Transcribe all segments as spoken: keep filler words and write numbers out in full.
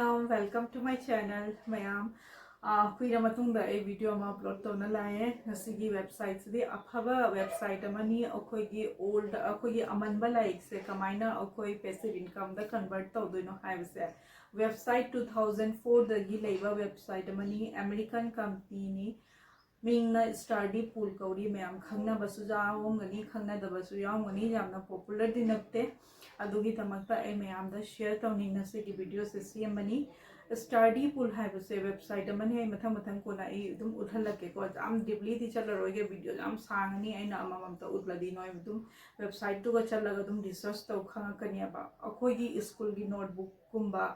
Welcome to my channel, ꯃꯌꯥꯝ꯫ ꯑꯥ, ꯀꯨꯏꯔ ꯃꯇꯨꯡꯗ ꯑꯩ ꯚꯤꯗꯤꯑꯣ ꯑꯃ ꯑꯞꯂꯣꯗ ꯇꯧꯅ ꯂꯥꯛꯑꯦ꯫ ꯉꯁꯤꯒꯤ ꯋꯦꯕꯁꯥꯏꯠꯁꯤꯗꯤ ꯑꯐꯕ ꯋꯦꯕꯁꯥꯏꯠ ꯑꯃꯅꯤ꯫ ꯑꯩꯈꯣꯏꯒꯤ ꯑꯣꯜꯗ, ꯑꯩꯈꯣꯏꯒꯤ ꯑꯃꯟꯕ ꯂꯥꯏꯔꯤꯛꯁꯦ ꯀꯃꯥꯏꯅ ꯑꯩꯈꯣꯏ ꯄꯦꯁꯤꯚ ꯏꯟꯀꯝꯗ ꯀꯟꯚꯔꯠ ꯇꯧꯗꯣꯏꯅꯣ ꯍꯥꯏꯕꯁꯦ, ꯋꯦꯕꯁꯥꯏꯠ ꯇꯨ ꯊꯥꯎꯖꯟ ꯐꯣꯔꯗꯒꯤ ꯂꯩꯕ ꯋꯦꯕꯁꯥꯏꯠ ꯑꯃꯅꯤ, ꯑꯃꯦꯔꯤꯀꯟ ꯀꯝꯄꯅꯤꯅꯤ꯫ ꯃꯤꯡꯅ ꯁ꯭ꯇꯥꯗꯤ ꯄꯨꯜ ꯀꯧꯔꯤ꯫ ꯃꯌꯥꯝ ꯈꯪꯅꯕꯁꯨ ꯌꯥꯎꯔꯝꯒꯅꯤ, ꯈꯪꯅꯗꯕꯁꯨ ꯌꯥꯎꯔꯝꯒꯅꯤ꯫ ꯌꯥꯝꯅ ꯄꯣꯄꯨꯂꯔꯗꯤ ꯅꯠꯇꯦ, ꯑꯗꯨꯒꯤꯗꯃꯛꯇ ꯑꯩ ꯃꯌꯥꯝꯗ ꯁꯤꯌꯔ ꯇꯧꯅꯤꯡꯅ ꯁꯤꯒꯤ ꯚꯤꯗꯤꯑꯣꯁꯦ ꯁꯦꯝꯕꯅꯤ꯫ ꯁ꯭ꯇꯥꯗꯤ ꯄꯨꯜ ꯍꯥꯏꯕꯁꯦ ꯋꯦꯕꯁꯥꯏꯠ ꯑꯃꯅꯤ꯫ ꯑꯩ ꯃꯊꯪ ꯃꯊꯪ ꯀꯣꯟꯅ ꯑꯩ ꯑꯗꯨꯝ ꯎꯠꯍꯜꯂꯛꯀꯦꯀꯣ꯫ ꯌꯥꯝ ꯗꯤꯞꯂꯤꯗꯤ ꯆꯠꯂꯔꯣꯏꯒꯦ, ꯚꯤꯗꯤꯑꯣ ꯌꯥꯝ ꯁꯥꯡꯉꯅꯤ꯫ ꯑꯩꯅ ꯑꯃꯃꯝꯇ ꯎꯠꯂꯗꯤ ꯅꯣꯏ ꯑꯗꯨꯝ ꯋꯦꯕꯁꯥꯏꯠꯇꯨꯒ ꯆꯠꯂꯒ ꯑꯗꯨꯝ ꯔꯤꯁꯔꯁ ꯇꯧ ꯈꯪꯉꯛꯀꯅꯦꯕ꯫ ꯑꯩꯈꯣꯏꯒꯤ ꯁ꯭ꯀꯨꯜꯒꯤ ꯅꯣꯠꯕꯨꯛꯀꯨꯝꯕ,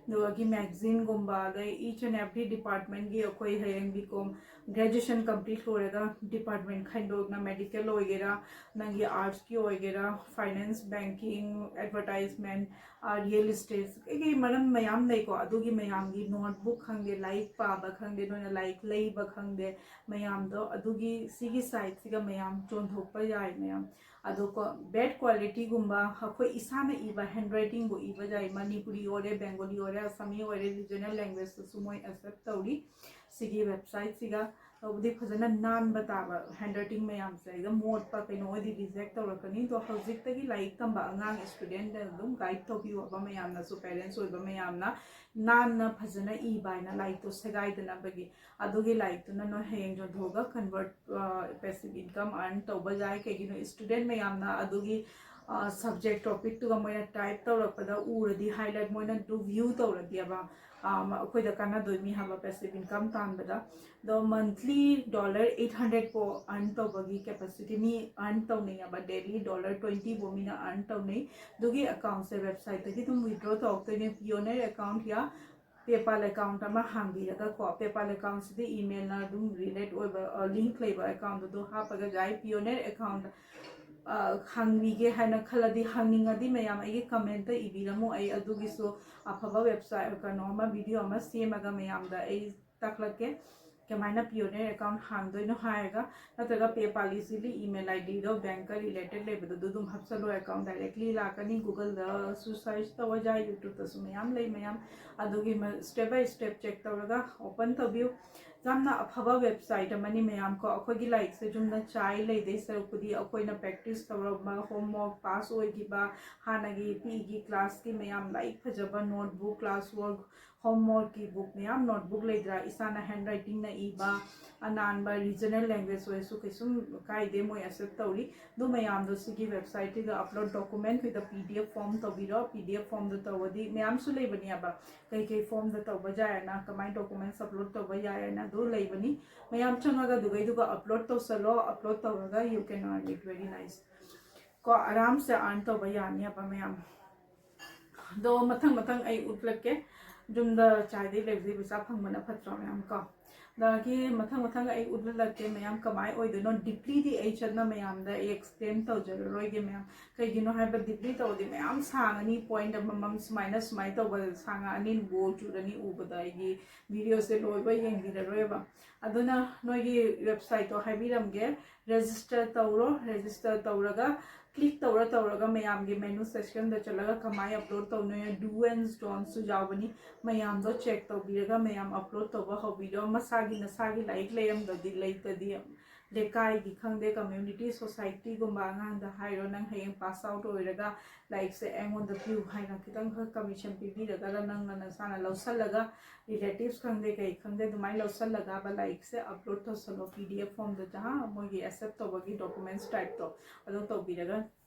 ꯑꯗꯨꯗꯒꯤ ꯃꯦꯒꯥꯖꯤꯟꯒꯨꯝꯕ, ꯑꯗꯩ each and every departmentꯒꯤ ꯑꯩꯈꯣꯏ ꯍꯌꯦꯡ ꯕꯤ ꯀꯣꯝ ꯒ꯭ꯔꯦꯖꯨꯑꯦꯁꯟ ꯀꯝꯄ꯭ꯂꯤꯠ ꯂꯣꯏꯔꯒ ꯗꯤꯄꯥꯔꯠꯃꯦꯟ ꯈꯥꯏꯗꯣꯛꯅ, ꯃꯦꯗꯤꯀꯦꯜ ꯑꯣꯏꯒꯦꯔꯥ, ꯅꯪꯒꯤ ꯑꯥꯔꯠꯁꯀꯤ ꯑꯣꯏꯒꯦꯔꯥ, finance, banking, advertisement, real state, ꯀꯩꯀꯩ ꯃꯔꯝ ꯃꯌꯥꯝ ꯂꯩꯀꯣ꯫ ꯑꯗꯨꯒꯤ ꯃꯌꯥꯝꯒꯤ ꯅꯣꯠꯕꯨꯛ ꯈꯪꯗꯦ, ꯂꯥꯏꯔꯤꯛ ꯄꯥꯕ ꯈꯪꯗꯦ, ꯅꯣꯏꯅ ꯂꯥꯏꯔꯤꯛ ꯂꯩꯕ ꯈꯪꯗꯦ, ꯃꯌꯥꯝꯗꯣ ꯑꯗꯨꯒꯤ ꯁꯤꯒꯤ ꯁꯥꯏꯠꯁꯤꯒ ꯃꯌꯥꯝ ꯆꯣꯟꯊꯣꯛꯄ ꯌꯥꯏ ꯃꯌꯥꯝ꯫ ꯑꯗꯣ ꯀꯣ, ꯕꯦꯗ ꯀ꯭ꯋꯥꯂꯤꯇꯤꯒꯨꯝꯕ, ꯑꯩꯈꯣꯏ ꯏꯁꯥꯅ ꯏꯕ ꯍꯦꯟ ꯔꯥꯏꯇꯤꯡꯕꯨ ꯏꯕ ꯌꯥꯏ, ꯃꯅꯤꯄꯨꯔꯤ ꯑꯣꯏꯔꯦ, ꯕꯦꯡꯒꯣꯂꯤ ꯑꯣꯏꯔꯦ, ꯑꯁꯥꯃꯤ ꯑꯣꯏꯔꯦ, ꯔꯤꯖꯅꯦꯜ ꯂꯦꯡꯒ꯭ꯋꯦꯖꯇꯁꯨ ꯃꯣꯏ ꯑꯦꯛꯁꯦꯞ ꯇꯧꯔꯤ꯫ ꯁꯤꯒꯤ ꯋꯦꯕꯁꯥꯏꯠꯁꯤꯒ ꯇꯧꯕꯗꯤ ꯐꯖꯅ ꯅꯥꯟꯕ ꯇꯥꯕ, ꯍꯦꯟ ꯔꯥꯏꯇꯤꯡ ꯃꯌꯥꯝꯁꯦ ꯑꯩꯒ ꯃꯣꯠꯄ ꯀꯩꯅꯣ ꯑꯣꯏꯗꯤ ꯔꯤꯖꯦꯛ ꯇꯧꯔꯛꯀꯅꯤ꯫ ꯑꯗꯣ ꯍꯧꯖꯤꯛꯇꯒꯤ ꯂꯥꯏꯔꯤꯛ ꯇꯝꯕ ꯑꯉꯥꯡ ꯁ꯭ꯇꯨꯗꯦꯟꯠ ꯑꯗꯨꯝ ꯒꯥꯏꯗ ꯇꯧꯕꯤꯌꯣꯕ ꯃꯌꯥꯝꯅꯁꯨ, ꯄꯦꯔꯦꯟꯠꯁ ꯑꯣꯏꯕ ꯃꯌꯥꯝꯅ ꯅꯥꯟꯅ ꯐꯖꯅ ꯏꯕ ꯍꯥꯏꯅ ꯂꯥꯏꯔꯤꯛꯇꯣ ꯁꯦꯒꯥꯏꯗꯅꯕꯒꯤ꯫ ꯑꯗꯨꯒꯤ ꯂꯥꯏꯔꯤꯛꯇꯨꯅ ꯅꯣꯏ ꯍꯌꯦꯡ ꯌꯣꯟꯊꯣꯛꯑꯒ ꯀꯟꯚꯔꯠ, ꯄꯦꯁꯤꯚ ꯏꯟꯀꯝ ꯑꯔꯟ ꯇꯧꯕ ꯌꯥꯏ꯫ ꯀꯩꯒꯤꯅꯣ, ꯁ꯭ꯇꯨꯗꯦꯟꯠ ꯃꯌꯥꯝꯅ ꯑꯗꯨꯒꯤ ꯁꯕꯖꯦꯛ ꯇꯣꯄꯤꯛꯇꯨꯒ ꯃꯣꯏꯅ ꯇꯥꯏꯞ ꯇꯧꯔꯛꯄꯗ ꯎꯔꯗꯤ, ꯍꯥꯏꯂꯥꯏꯠ ꯃꯣꯏꯅ ꯗꯨ ꯚ꯭ꯌꯨ ꯇꯧꯔꯗꯤ ꯑꯕ, ꯑꯩꯈꯣꯏꯗ ꯀꯥꯟꯅꯗꯣꯏꯅꯤ ꯍꯥꯏꯕ ꯄꯦꯁꯤꯚ ꯏꯟꯀꯝ ꯇꯥꯟꯕꯗ꯫ ꯑꯗꯣ ꯃꯟꯊꯂꯤ ꯗꯣꯂꯔ ꯑꯩꯠ ꯍꯟꯗ꯭ꯔꯦꯠ ꯐꯥꯎ ꯑꯔꯟ ꯇꯧꯕꯒꯤ ꯀꯦꯄꯥꯁꯤꯇꯤ ꯃꯤ ꯑꯔꯟ ꯇꯧꯅꯩ ꯍꯥꯏꯕ, ꯗꯦꯂꯤ ꯗꯣꯂꯔ ꯇ꯭ꯋꯦꯟꯇꯤ ꯐꯥꯎ ꯃꯤꯅ ꯑꯔꯟ ꯇꯧꯅꯩ꯫ ꯑꯗꯨꯒꯤ ꯑꯦꯀꯥꯎꯟꯁꯦ ꯋꯦꯕꯁꯥꯏꯠꯇꯒꯤ ꯑꯗꯨꯝ ꯋꯤꯗ꯭ꯔꯣ ꯇꯧꯔꯛꯇꯣꯏꯅꯦ꯫ ꯄꯤꯌꯣꯅꯤꯌꯔ ꯑꯦꯀꯥꯎꯟꯠ ꯌꯥ ꯄꯦꯄꯥꯜ ꯑꯦꯀꯥꯎꯟꯠ ꯑꯃ ꯍꯥꯡꯕꯤꯔꯒꯀꯣ, ꯄꯦꯄꯥꯜ ꯑꯦꯀꯥꯎꯟꯠꯁꯤꯗꯤ ꯏꯃꯦꯜꯅ ꯑꯗꯨꯝ ꯔꯤꯂꯦꯠ ꯑꯣꯏꯕ, ꯂꯤꯡꯛ ꯂꯩꯕ ꯑꯦꯀꯥꯎꯟꯠ ꯑꯗꯨ ꯍꯥꯞꯄꯒ ꯌꯥꯏ꯫ ꯄꯤꯌꯣꯅꯤꯌꯔ ꯑꯦꯀꯥꯎꯟꯠ ꯍꯥꯡꯕꯤꯒꯦ ꯍꯥꯏꯅ ꯈꯜꯂꯗꯤ, ꯍꯥꯡꯅꯤꯡꯉꯗꯤ ꯃꯌꯥꯝ ꯑꯩꯒꯤ ꯀꯃꯦꯟꯠꯇ ꯏꯕꯤꯔꯝꯃꯨ꯫ ꯑꯩ ꯑꯗꯨꯒꯤꯁꯨ ꯑꯐꯕ ꯋꯦꯕꯁꯥꯏꯠ, ꯀꯩꯅꯣ ꯑꯃ, ꯚꯤꯗꯤꯑꯣ ꯑꯃ ꯁꯦꯝꯃꯒ ꯃꯌꯥꯝꯗ ꯑꯩ ꯇꯥꯛꯂꯛꯀꯦ꯫ ꯀꯃꯥꯏꯅ ꯄꯤꯌꯣꯅꯤꯌꯔ ꯑꯦꯀꯥꯎꯟ ꯍꯥꯡꯗꯣꯏꯅꯣ ꯍꯥꯏꯔꯒ, ꯅꯠꯇ꯭ꯔꯒ PayPal Easily email ID ꯗꯣ ꯕꯦꯡꯛꯀ ꯔꯤꯂꯦꯇꯦꯗ ꯂꯩꯕꯗꯣ ꯑꯗꯨ ꯑꯗꯨꯝ ꯍꯥꯞꯆꯜꯂꯣ, ꯑꯦꯀꯥꯎꯟ ꯗꯥꯏꯔꯦꯛꯂꯤ ꯂꯥꯛꯀꯅꯤ꯫ Google ꯗꯁꯨ ꯁꯔꯆ ꯇꯧꯕ ꯌꯥꯏ, YouTube ꯇꯁꯨ ꯃꯌꯥꯝ ꯂꯩ꯫ ꯃꯌꯥꯝ ꯑꯗꯨꯒꯤ ꯁ꯭ꯇꯦꯞ ꯕꯥꯏ ꯁ꯭ꯇꯦꯞ ꯆꯦꯛ ꯇꯧꯔꯒ ꯑꯣꯄꯟ ꯇꯧꯕꯤꯌꯨ꯫ ꯌꯥꯝꯅ ꯑꯐꯕ ꯋꯦꯕꯁꯥꯏꯠ ꯑꯃꯅꯤ ꯃꯌꯥꯝ ꯀꯣ꯫ ꯑꯩꯈꯣꯏꯒꯤ ꯂꯥꯏꯔꯤꯛꯁꯦ ꯆꯨꯝꯅ ꯆꯥꯏ ꯂꯩꯗꯣꯏ ꯁꯔꯨꯛꯄꯨꯗꯤ ꯑꯩꯈꯣꯏꯅ ꯄ꯭ꯔꯦꯛꯇꯤꯁ ꯇꯧꯔꯝꯕ, ꯍꯣꯝꯋꯔꯛ ꯄꯥꯁ ꯑꯣꯏꯈꯤꯕ, ꯍꯥꯟꯅꯒꯤ ꯄꯤꯒꯤ ꯀ꯭ꯂꯥꯁꯀꯤ ꯃꯌꯥꯝ ꯂꯥꯏꯔꯤꯛ ꯐꯖꯕ, ꯅꯣꯠꯕꯨꯛ, ꯀ꯭ꯂꯥꯁ ꯋꯥꯔꯛ, ꯍꯣꯝꯋꯔꯛꯀꯤ ꯕꯨꯛ ꯃꯌꯥꯝ, ꯅꯣꯠꯕꯨꯛ ꯂꯩꯗ꯭ꯔꯥ, ꯏꯁꯥꯅ ꯍꯦꯟ ꯔꯥꯏꯇꯤꯡꯅ ꯏꯕ, ꯑꯅꯥꯟꯕ ꯔꯤꯖꯅꯦꯜ ꯂꯦꯡꯒ꯭ꯋꯦꯖ ꯑꯣꯏꯔꯁꯨ ꯀꯩꯁꯨꯝ ꯀꯥꯏꯗꯦ, ꯃꯣꯏ ꯑꯦꯛꯁꯦꯞ ꯇꯧꯔꯤ꯫ ꯑꯗꯨ ꯃꯌꯥꯝꯗꯣ ꯁꯤꯒꯤ ꯋꯦꯕꯁꯥꯏꯠꯇꯨꯗ ꯑꯞꯂꯣꯗ, ꯗꯣꯀꯨꯃꯦꯟꯈꯩꯗ PDF ꯐꯣꯝ ꯇꯧꯕꯤꯔꯣ꯫ PDF ꯐꯣꯝꯗ ꯇꯧꯔꯗꯤ ꯃꯌꯥꯝꯁꯨ ꯂꯩꯕꯅꯦꯕ, ꯀꯩꯀꯩ ꯐꯣꯝꯗ ꯇꯧꯕ ꯌꯥꯏꯅ, ꯀꯃꯥꯏꯅ ꯗꯣꯀꯨꯃꯦꯟꯁ ꯑꯞꯂꯣꯗ ꯇꯧꯕ ꯌꯥꯏꯅ ꯑꯗꯨ ꯂꯩꯕꯅꯤ꯫ ꯃꯌꯥꯝ ꯆꯪꯉꯒ ꯑꯗꯨꯒꯩꯗꯨꯒ ꯑꯞꯂꯣꯗ ꯇꯧꯁꯜꯂꯣ꯫ ꯑꯞꯂꯣꯗ ꯇꯧꯔꯒ you can earn it very nice꯫ ꯀꯣ, ꯑꯔꯥꯝꯁꯦ ꯑꯥꯔꯟ ꯇꯧꯕ ꯌꯥꯅꯤꯕ ꯃꯌꯥꯝ꯫ ꯑꯗꯣ ꯃꯊꯪ ꯃꯊꯪ ꯑꯩ ꯎꯠꯂꯛꯀꯦ꯫ ꯌꯨꯝꯗ ꯆꯥꯏꯗꯩ ꯂꯩꯕꯗꯩ ꯄꯩꯁꯥ ꯐꯪꯕꯅ ꯐꯠꯇ꯭ꯔꯣ ꯃꯌꯥꯝ ꯀꯣ? ꯑꯗꯒꯤ ꯃꯊꯪ ꯃꯊꯪ ꯑꯩ ꯎꯠꯍꯜꯂꯛꯀꯦ ꯃꯌꯥꯝ, ꯀꯃꯥꯏ ꯑꯣꯏꯗꯣꯏꯅꯣ꯫ ꯗꯤꯞꯂꯤꯗꯤ ꯑꯩ ꯆꯠꯅ ꯃꯌꯥꯝꯗ ꯑꯩ ꯑꯦꯛꯁꯄ꯭ꯂꯦꯟ ꯇꯧꯖꯔꯔꯣꯏꯒꯦ ꯃꯌꯥꯝ꯫ ꯀꯩꯒꯤꯅꯣ ꯍꯥꯏꯕ, ꯗꯤꯞꯂꯤ ꯇꯧꯔꯗꯤ ꯃꯌꯥꯝ ꯁꯥꯡꯉꯅꯤ, ꯄꯣꯏꯟꯠ ꯑꯃꯃꯝ ꯁꯨꯃꯥꯏꯅ ꯁꯨꯃꯥꯏꯅ ꯇꯧꯕ ꯁꯥꯡꯉꯛꯑꯅꯤ, ꯕꯣꯔ ꯆꯨꯔꯅꯤ ꯎꯕꯗ꯫ ꯑꯩꯒꯤ ꯚꯤꯗꯤꯑꯣꯁꯦ ꯂꯣꯏꯕ ꯌꯦꯡꯕꯤꯔꯔꯣꯏꯕ꯫ ꯑꯗꯨꯅ ꯅꯣꯏꯒꯤ ꯋꯦꯕꯁꯥꯏꯠꯇꯣ ꯍꯥꯏꯕꯤꯔꯝꯒꯦ, ꯔꯦꯖꯤꯁꯇꯔ ꯇꯧꯔꯣ꯫ ꯔꯦꯖꯤꯁꯇꯔ ꯇꯧꯔꯒ ꯀ꯭ꯂꯤꯛ ꯇꯧꯔ ꯇꯧꯔꯒ ꯃꯌꯥꯝꯒꯤ ꯃꯦꯅꯨ ꯁꯦꯛꯁꯟꯗ ꯆꯠꯂꯒ ꯀꯃꯥꯏꯅ ꯑꯞꯂꯣꯗ ꯇꯧꯅꯣꯏꯅꯣ, ꯗꯨ ꯑꯦꯟ ꯗꯣꯟꯁꯨ ꯌꯥꯎꯕꯅꯤ꯫ ꯃꯌꯥꯝꯗꯣ ꯆꯦꯛ ꯇꯧꯕꯤꯔꯒ ꯃꯌꯥꯝ ꯑꯞꯂꯣꯗ ꯇꯧꯕ ꯍꯧꯕꯤꯔꯣ꯫ ꯃꯁꯥꯒꯤ ꯅꯁꯥꯒꯤ ꯂꯥꯏꯔꯤꯛ ꯂꯩꯔꯝꯗ꯭ꯔꯗꯤ, ꯂꯩꯇ꯭ꯔꯗꯤ ꯂꯩꯀꯥꯏꯒꯤ ꯈꯪꯗꯦ, ꯀꯝꯃ꯭ꯌꯨꯅꯤꯇꯤ ꯁꯣꯁꯥꯏꯇꯤꯒꯨꯝꯕ ꯑꯉꯥꯡꯗ ꯍꯥꯏꯔꯣ, ꯅꯪ ꯍꯌꯦꯡ ꯄꯥꯁ ꯑꯥꯎꯠ ꯑꯣꯏꯔꯒ ꯂꯥꯏꯔꯤꯛꯁꯦ ꯑꯩꯉꯣꯟꯗ ꯄꯤꯌꯨ ꯍꯥꯏꯅ ꯈꯤꯇꯪ ꯈꯛ ꯀꯃꯤꯁꯟ ꯄꯤꯕꯤꯔꯒ ꯅꯪꯅ ꯅꯁꯥꯅ ꯂꯧꯁꯜꯂꯒ, ꯔꯤꯂꯦꯇꯤꯚꯁ ꯈꯪꯗꯦ ꯀꯩ ꯈꯪꯗꯦ, ꯑꯗꯨꯃꯥꯏꯅ ꯂꯧꯁꯜꯂꯒ ꯂꯥꯏꯔꯤꯛꯁꯦ ꯑꯞꯂꯣꯗ ꯇꯧꯁꯜꯂꯣ꯫ PDF ꯐꯣꯝꯗ ꯖꯍꯥ ꯃꯣꯏꯒꯤ ꯑꯦꯛꯁꯦꯞ ꯇꯧꯕꯒꯤ ꯗꯣꯀꯨꯃꯦꯟꯠꯁ ꯇꯥꯏꯞꯇꯣ ꯑꯗꯨ ꯇꯧꯕꯤꯔꯒ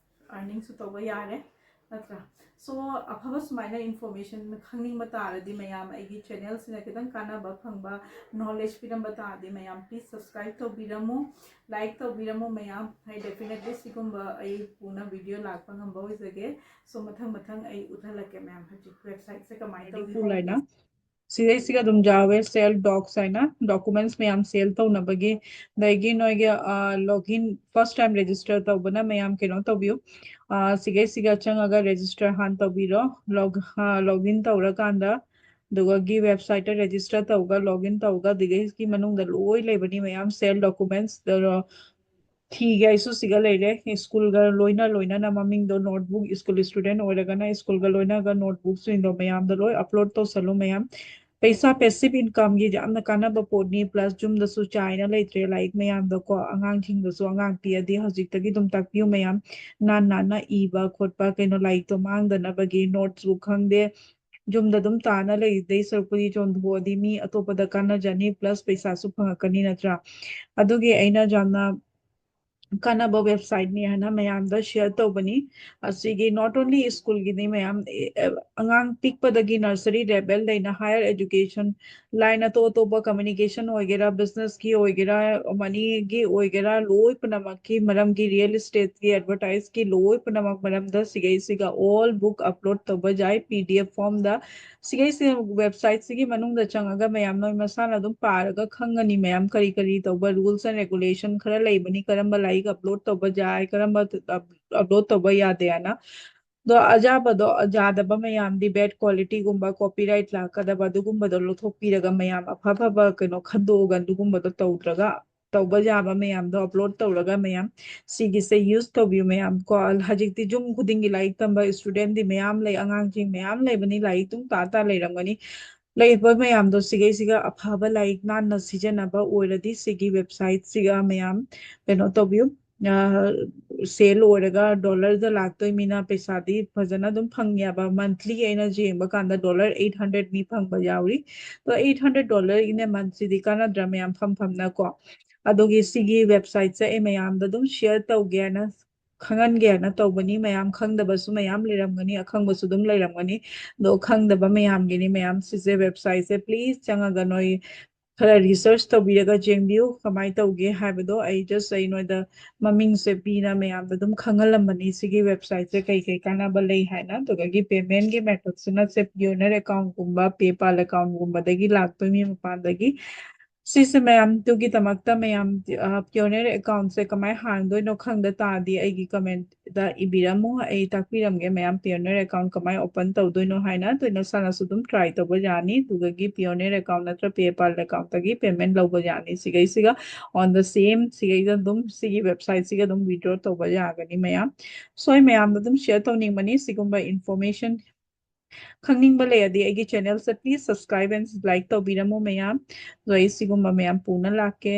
ꯑꯔꯅꯤꯡꯁꯨ ꯇꯧꯕ ꯌꯥꯔꯦ, ꯅꯠꯇ꯭ꯔꯥ? ꯁꯣ, ꯑꯐꯕ ꯁꯨꯃꯥꯏꯅ ꯏꯟꯐꯣꯔꯃꯦꯁꯟ ꯈꯪꯅꯤꯡꯕ ꯇꯥꯔꯗꯤ ꯃꯌꯥꯝ ꯑꯩꯒꯤ ꯆꯦꯅꯦꯜꯁꯤꯅ ꯈꯤꯇꯪ ꯀꯥꯟꯅꯕ ꯐꯪꯕ, ꯅꯣꯂꯦꯖ ꯄꯤꯔꯝꯕ ꯇꯥꯔꯗꯤ ꯃꯌꯥꯝ ꯄ꯭ꯂꯤꯖ ꯁꯕꯁꯀ꯭ꯔꯥꯏꯕ ꯇꯧꯕꯤꯔꯝꯃꯨ, ꯂꯥꯏꯛ ꯇꯧꯕꯤꯔꯝꯃꯨ ꯃꯌꯥꯝ꯫ ꯑꯩ ꯗꯦꯐꯤꯅꯦꯠꯂꯤ ꯁꯤꯒꯨꯝꯕ ꯑꯩ ꯄꯨꯅ ꯚꯤꯗꯤꯑꯣ ꯂꯥꯛꯄ ꯉꯝꯕ ꯑꯣꯏꯖꯒꯦ꯫ ꯁꯣ, ꯃꯊꯪ ꯃꯊꯪ ꯑꯩ ꯎꯠꯍꯜꯂꯛꯀꯦ ꯃꯌꯥꯝ꯫ ꯍꯧꯖꯤꯛ ꯋꯦꯕꯁꯥꯏꯠꯁꯦ ꯀꯃꯥꯏꯅ ꯇꯧꯏ? ꯁꯤꯗꯩꯁꯤꯒ ꯑꯗꯨꯝ ꯌꯥꯎꯋꯦ, ꯁꯦꯜ ꯗꯣꯛꯁ ꯍꯥꯏꯅ, ꯗꯣꯀꯨꯃꯦꯟꯠꯁ ꯃꯌꯥꯝ ꯁꯦꯜ ꯇꯧꯅꯕꯒꯤ꯫ ꯑꯗꯒꯤ ꯅꯣꯏꯒꯤ, ꯑ, ꯂꯣꯒꯏꯟ, ꯐꯥꯔꯁ ꯇꯥꯏꯝ ꯔꯦꯖꯤꯁꯇꯔ ꯇꯧꯕꯅ ꯃꯌꯥꯝ ꯀꯩꯅꯣ ꯇꯧꯕꯤꯌꯨ, ꯑ, ꯁꯤꯒꯩꯁꯤꯒ ꯆꯪꯉꯒ ꯔꯦꯖꯤꯁꯇꯔ ꯍꯥꯟꯅ ꯇꯧꯕꯤꯔꯣ꯫ ꯂꯣꯒ-, ꯑ, ꯂꯣꯒꯏꯟ ꯇꯧꯔꯀꯥꯟꯗ ꯑꯗꯨꯒꯒꯤ ꯋꯦꯕꯁꯥꯏꯠꯇ ꯔꯦꯖꯤꯁꯇꯔ ꯇꯧꯔꯒ, ꯂꯣꯒ ꯏꯟ ꯇꯧꯔꯒ, ꯑꯗꯨꯗꯒꯤ ꯃꯅꯨꯡꯗ ꯂꯣꯏ ꯂꯩꯕꯅꯤ ꯃꯌꯥꯝ, ꯁꯦꯜ ꯗꯣꯀꯨꯃꯦꯟꯁ ꯊꯤꯒꯦ ꯍꯥꯏꯁꯨ ꯁꯤꯒ ꯂꯩꯔꯦ꯫ ꯁ꯭ꯀꯨꯜꯒ ꯂꯣꯏꯅ ꯂꯣꯏꯅꯅ ꯃꯃꯤꯡꯗꯣ, ꯅꯣꯠꯕꯨꯛ, ꯁ꯭ꯀꯨꯜ ꯁ꯭ꯇꯨꯗꯦꯟ ꯑꯣꯏꯔꯒꯅ ꯁ꯭ꯀꯨꯜꯒ ꯂꯣꯏꯅꯒ ꯅꯣꯠꯕꯨꯛꯁꯤꯡꯗꯣ ꯃꯌꯥꯝꯗꯣ ꯂꯣꯏ ꯑꯞꯂꯣꯗ ꯇꯧꯁꯜꯂꯨ ꯃꯌꯥꯝ꯫ ꯄꯩꯁꯥ, ꯄꯦꯁꯤꯞ ꯏꯟꯀꯝꯒꯤ ꯌꯥꯝꯅ ꯀꯥꯟꯅꯕ ꯄꯣꯠꯅꯤ, ꯄ꯭ꯂꯁ ꯌꯨꯝꯗꯁꯨ ꯆꯥꯏꯅ ꯂꯩꯇ꯭ꯔꯦ ꯂꯥꯏꯔꯤꯛ ꯃꯌꯥꯝꯗꯣꯀꯣ꯫ ꯑꯉꯥꯡꯁꯤꯡꯗꯁꯨ ꯑꯉꯥꯡ ꯄꯤꯛꯑꯗꯤ ꯍꯧꯖꯤꯛꯇꯒꯤ ꯑꯗꯨꯝ ꯇꯥꯛꯄꯤꯌꯨ ꯃꯌꯥꯝ, ꯅꯥꯟ ꯅꯥꯟꯅ ꯏꯕ ꯈꯣꯠꯄ, ꯀꯩꯅꯣ, ꯂꯥꯏꯔꯤꯛꯇꯣ ꯃꯥꯡꯗꯅꯕꯒꯤ ꯅꯣꯠꯁꯄꯨ ꯈꯪꯗꯦ, ꯌꯨꯝꯗ ꯑꯗꯨꯝ ꯇꯥꯅ ꯂꯩꯗꯩ ꯁꯔꯨꯛꯄꯨꯗꯤ ꯆꯣꯟꯊꯣꯛꯑꯗꯤ ꯃꯤ ꯑꯇꯣꯞꯄꯗ ꯀꯥꯟꯅꯖꯅꯤ, ꯄ꯭ꯂꯁ ꯄꯩꯁꯥꯁꯨ ꯐꯪꯉꯛꯀꯅꯤ ꯅꯠꯇ꯭ꯔꯥ? ꯑꯗꯨꯒꯤ ꯑꯩꯅ ꯌꯥꯝꯅ ꯀꯥꯟꯅꯕ ꯋꯦꯕꯁꯥꯏꯠꯅꯤ ꯍꯥꯏꯅ ꯃꯌꯥꯝꯗ ꯁꯤꯌꯔ ꯇꯧꯕꯅꯤ꯫ ꯑꯁꯤꯒꯤ not only ꯁ꯭ꯀꯨꯜꯒꯤꯅꯤ ꯃꯌꯥꯝ, ꯑꯦ, ꯑꯦ, ꯑꯉꯥꯡ ꯄꯤꯛꯄꯗꯒꯤ ꯅꯔꯁꯔꯤ ꯂꯦꯕꯦꯜꯗꯩꯅ ꯍꯥꯌꯔ ꯑꯦꯖꯨꯀꯦꯁꯟ ꯂꯥꯏꯟ ꯑꯇꯣꯞ ꯑꯇꯣꯞꯄ, ꯀꯝꯃ꯭ꯌꯨꯅꯤꯀꯦꯁꯟ ꯑꯣꯏꯒꯦꯔꯥ, ꯕꯤꯖꯤꯅꯦꯁꯀꯤ ꯑꯣꯏꯒꯦꯔꯥ, ꯃꯅꯤꯒꯤ ꯑꯣꯏꯒꯦꯔꯥ, ꯂꯣꯏ ꯄꯨꯝꯅꯃꯛꯀꯤ ꯃꯔꯝꯒꯤ, ꯔꯤꯌꯦꯜ ꯏꯁꯇꯦꯠꯀꯤ, ꯑꯦꯗꯚꯔꯇꯥꯏꯁꯀꯤ, ꯂꯣꯏ ꯄꯨꯝꯅꯃꯛ ꯃꯔꯝꯗ ꯁꯤꯒꯩꯁꯤꯒ ꯑꯣꯜ ꯕꯨꯛ ꯑꯞꯂꯣꯗ ꯇꯧꯕ ꯌꯥꯏ ꯄꯤ ꯗꯤ ꯑꯦꯐ ꯐꯣꯝꯗ꯫ ꯁꯤꯒꯩꯁꯤ ꯋꯦꯕꯁꯥꯏꯠꯁꯤꯒꯤ ꯃꯅꯨꯡꯗ ꯆꯪꯉꯒ ꯃꯌꯥꯝ ꯅꯣꯏ ꯃꯁꯥꯅ ꯑꯗꯨꯝ ꯄꯥꯔꯒ ꯈꯪꯒꯅꯤ ꯃꯌꯥꯝ, ꯀꯔꯤ ꯀꯔꯤ ꯇꯧꯕ ꯔꯨꯜꯁ ꯑꯦꯟ ꯔꯦꯒꯨꯂꯦꯁꯟ ꯈꯔ ꯂꯩꯕꯅꯤ, ꯀꯔꯝꯕ ꯂꯥꯏꯔꯤꯛ ꯑꯞꯂꯣꯗ ꯇꯧꯕ ꯌꯥꯏ, ꯀꯔꯝꯕ ꯑꯞꯂꯣꯗ ꯇꯧꯕ ꯌꯥꯗꯦ ꯍꯥꯏꯅ꯫ ꯑꯗꯣ ꯑꯌꯥꯕꯗꯣ, ꯌꯥꯗꯕ ꯃꯌꯥꯝꯗꯤ ꯕꯦꯗ ꯀ꯭ꯋꯥꯂꯤꯇꯤꯒꯨꯝꯕ, ꯀꯣꯄꯤꯔꯥꯏꯠ ꯂꯥꯛꯀꯗꯕ ꯑꯗꯨꯒꯨꯝꯕꯗꯣ ꯂꯧꯊꯣꯛꯄꯤꯔꯒ ꯃꯌꯥꯝ ꯑꯐ ꯑꯐꯕ ꯀꯩꯅꯣ ꯈꯟꯗꯣꯛꯑꯒ ꯑꯗꯨꯒꯨꯝꯕꯗꯣ ꯇꯧꯗ꯭ꯔꯒ, ꯇꯧꯕ ꯌꯥꯕ ꯃꯌꯥꯝꯗꯣ ꯑꯞꯂꯣꯗ ꯇꯧꯔꯒ ꯃꯌꯥꯝ ꯁꯤꯒꯤꯁꯦ ꯌꯨꯁ ꯇꯧꯕꯤꯌꯨ ꯃꯌꯥꯝ ꯀꯣ꯫ ꯍꯧꯖꯤꯛꯇꯤ ꯌꯨꯝ ꯈꯨꯗꯤꯡꯒꯤ ꯂꯥꯏꯔꯤꯛ ꯇꯝꯕ ꯁ꯭ꯇꯨꯗꯦꯟꯗꯤ ꯃꯌꯥꯝ ꯂꯩ, ꯑꯉꯥꯡꯁꯤꯡ ꯃꯌꯥꯝ ꯂꯩꯕꯅꯤ, ꯂꯥꯏꯔꯤꯛ ꯑꯗꯨꯝ ꯇꯥ ꯇꯥ ꯂꯩꯔꯝꯒꯅꯤ꯫ ꯂꯩꯕ ꯃꯌꯥꯝꯗꯣ ꯁꯤꯒꯩꯁꯤꯒ ꯑꯐꯕ ꯂꯥꯏꯔꯤꯛ ꯅꯥꯟꯅ ꯁꯤꯖꯤꯟꯅꯕ ꯑꯣꯏꯔꯗꯤ ꯁꯤꯒꯤ ꯋꯦꯕꯁꯥꯏꯠꯁꯤꯒ ꯃꯌꯥꯝ ꯀꯩꯅꯣ ꯇꯧꯕꯤꯌꯨ꯫ ꯁꯦꯜ ꯑꯣꯏꯔꯒ ꯗꯣꯂꯔꯗ ꯂꯥꯛꯇꯣꯏꯃꯤꯅ ꯄꯩꯁꯥꯗꯤ ꯐꯖꯅ ꯑꯗꯨꯝ ꯐꯪꯉꯦꯕ꯫ ꯃꯟꯊꯂꯤ ꯑꯩꯅ ꯌꯦꯡꯕ ꯀꯥꯟꯗ ꯗꯣꯂꯔ ꯑꯩꯠ ꯍꯟꯗ꯭ꯔꯦꯗ ꯃꯤ ꯐꯪꯕ ꯌꯥꯎꯔꯤ꯫ ꯑꯗꯣ ꯑꯩꯠ ꯍꯟꯗ꯭ꯔꯦꯗ ꯗꯣꯂꯔ ꯏꯟ ꯑꯦ ꯃꯟꯊꯁꯤꯗꯤ ꯀꯥꯟꯅꯗ꯭ꯔꯥ ꯃꯌꯥꯝ ꯐꯝ ꯐꯝꯅ ꯀꯣ? ꯑꯗꯨꯒꯤ ꯁꯤꯒꯤ ꯋꯦꯕꯁꯥꯏꯠꯁꯦ ꯑꯩ ꯃꯌꯥꯝꯗ ꯑꯗꯨꯝ ꯁꯤꯌꯔ ꯇꯧꯒꯦ ꯍꯥꯏꯅ, ꯈꯪꯍꯟꯒꯦ ꯍꯥꯏꯅ ꯇꯧꯕꯅꯤ꯫ ꯃꯌꯥꯝ ꯈꯪꯗꯕꯁꯨ ꯃꯌꯥꯝ ꯂꯩꯔꯝꯒꯅꯤ, ꯑꯈꯪꯕꯁꯨ ꯑꯗꯨꯝ ꯂꯩꯔꯝꯒꯅꯤ꯫ ꯑꯗꯣ ꯈꯪꯗꯕ ꯃꯌꯥꯝꯒꯤꯅꯤ ꯃꯌꯥꯝ ꯁꯤꯁꯦ, ꯋꯦꯕꯁꯥꯏꯠꯁꯦ ꯄ꯭ꯂꯤꯖ ꯆꯪꯉꯒ ꯅꯣꯏ ꯈꯔ ꯔꯤꯁꯔꯁ ꯇꯧꯕꯤꯔꯒ ꯌꯦꯡꯕꯤꯌꯨ ꯀꯃꯥꯏꯅ ꯇꯧꯒꯦ ꯍꯥꯏꯕꯗꯣ꯫ ꯑꯩ ꯖꯁ ꯑꯩ ꯅꯣꯏꯗ ꯃꯃꯤꯡꯁꯦ ꯄꯤꯅ ꯃꯌꯥꯝꯗ ꯑꯗꯨꯝ ꯈꯪꯍꯜꯂꯝꯕꯅꯤ ꯁꯤꯒꯤ ꯋꯦꯕꯁꯥꯏꯠꯁꯦ ꯀꯩ ꯀꯩ ꯀꯥꯟꯅꯕ ꯂꯩ ꯍꯥꯏꯅ꯫ ꯑꯗꯨꯗꯒꯤ ꯄꯦꯃꯦꯟꯒꯤ ꯃꯦꯊꯠꯁꯤꯅ ꯁꯦ ꯄꯤꯌꯣꯅꯔ ꯑꯦꯀꯥꯎꯟꯒꯨꯝꯕ, ꯄꯦꯄꯥꯜ ꯑꯦꯀꯥꯎꯟꯒꯨꯝꯕꯗꯒꯤ ꯂꯥꯛꯇꯣꯏꯅꯤ ꯃꯄꯥꯟꯗꯒꯤ꯫ ꯁꯤꯁꯦ ꯃꯌꯥꯝ, ꯑꯗꯨꯒꯤꯗꯃꯛꯇ ꯃꯌꯥꯝ, Payoneer account ꯁꯦ ꯀꯃꯥꯏꯅ ꯍꯥꯡꯗꯣꯏꯅꯣ ꯈꯪꯗ ꯇꯥꯔꯗꯤ ꯑꯩꯒꯤ comment ꯗ ꯏꯕꯤꯔꯝꯃꯨ, ꯑꯩ ꯇꯥꯛꯄꯤꯔꯝꯒꯦ꯫ ꯃꯌꯥꯝ Payoneer account ꯀꯃꯥꯏꯅ open ꯇꯧꯗꯣꯏꯅꯣ ꯍꯥꯏꯅ꯫ ꯑꯗꯨ ꯅꯁꯥꯅꯁꯨ ꯑꯗꯨꯝ try ꯇꯧꯕ ꯌꯥꯅꯤ꯫ ꯑꯗꯨꯗꯒꯤ Payoneer account ꯅꯠꯇ꯭ꯔ PayPal account ꯇꯒꯤ payment ꯂꯧꯕ ꯌꯥꯅꯤ꯫ ꯁꯤꯒꯩꯁꯤꯒ on the same, ꯁꯤꯒꯩꯗ ꯑꯗꯨꯝ, ꯁꯤꯒꯤ website ꯁꯤꯒ ꯑꯗꯨꯝ withdraw ꯇꯧꯕ ꯌꯥꯒꯅꯤ ꯃꯌꯥꯝ꯫ So ꯑꯩ ꯃꯌꯥꯝꯗ ꯑꯗꯨꯝ share ꯇꯧꯅꯤꯡꯕꯅꯤ ꯁꯤꯒꯨꯝꯕ information꯫ ꯈꯪꯅꯤꯡꯕ ꯂꯩꯔꯗꯤ ꯑꯩꯒꯤ channel say please subscribe and like ꯇꯧꯕꯤꯔꯝꯃꯨ ꯃꯌꯥꯝ꯫ ꯑꯗꯣ ꯑꯩ ꯁꯤꯒꯨꯝꯕ ꯃꯌꯥꯝ ꯄꯨꯅ ꯂꯥꯛꯀꯦ꯫